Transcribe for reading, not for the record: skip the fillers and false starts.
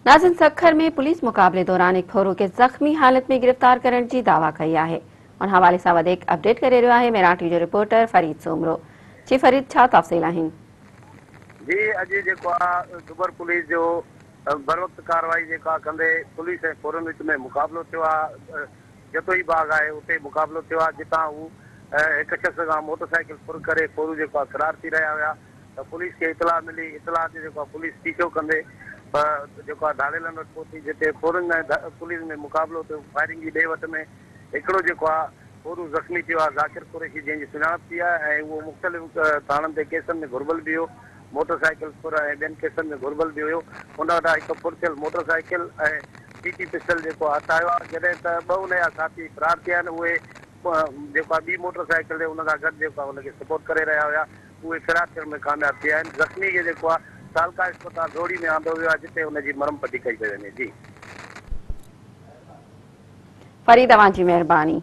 ناظرين سکر ۾ پوليس مقابلي دوران هڪ ڦورو کي زخمي حالت ۾ گرفتار ڪرڻ جي دعويٰ ڪئي آهي. ان حوالي سان وڌيڪ اپڊيٽ ڪري رهيو آهي مهراڻ ٽي وي جو رپورٽر فريد سومرو. جي فريد ڇا تفصيل آهن؟ جي اڄ جيڪو آ دبر پوليس جو بروقت ڪارروائي جيڪا ڪندي پوليس ۽ ڦورن وچ ۾ مقابلو ٿيو آ جتوئي باغ آهي اتي مقابلو ٿيو آ جتان هو هڪ شخص کان موٽر سائيڪل ڦر ڪري ڦورو جيڪو آ فرار ٿي رهيا هيا. ته پوليس کي اطلاع ملي، اطلاع تي جيڪو آهي پوليس پيڇو ڪندي جيڪو آهي ڌاڙيلن وٽ پهتي جتي ڦورن ۽ پوليس ۾ مقابلو ٿيو، فائرنگ جي ڏي وٺ ۾ هڪڙو جيڪو آهي ڦورو زخمي ٿيو آهي ذاڪر قريشي جنهن جي سڃاڻپ ٿي آهي ۽ اهو مختلف ٿاڻن تي ڪيسن ۾ گهربل به هيو، موٽر سائيڪل ڦر ۽ ٻين ڪيسن ۾ گهربل به هيو، ان وٽان هڪ ڦر ٿيل موٽر سائيڪل ۽ سي ٽي پسٽل جيڪو آهي هٿ آيو آهي، جڏهن ته ٻه ان جا ساٿي فرار ٿيا آهن اهي جيڪو آهي ٻي موٽر سائيڪل تي ان سان گڏ جيڪو آهي ان کي سپورٽ ڪري رهيا هيا. اهي فرار ٿيڻ ۾ ڪامياب ٿيا آهن، زخمي کي جيڪو آهي تعلقه اسپتال روهڙي ۾ آندو ويو آهي جتي ان جي مرهم پٽي ڪئي پئي وڃي. جي. فريد اوهان جي مهرباني.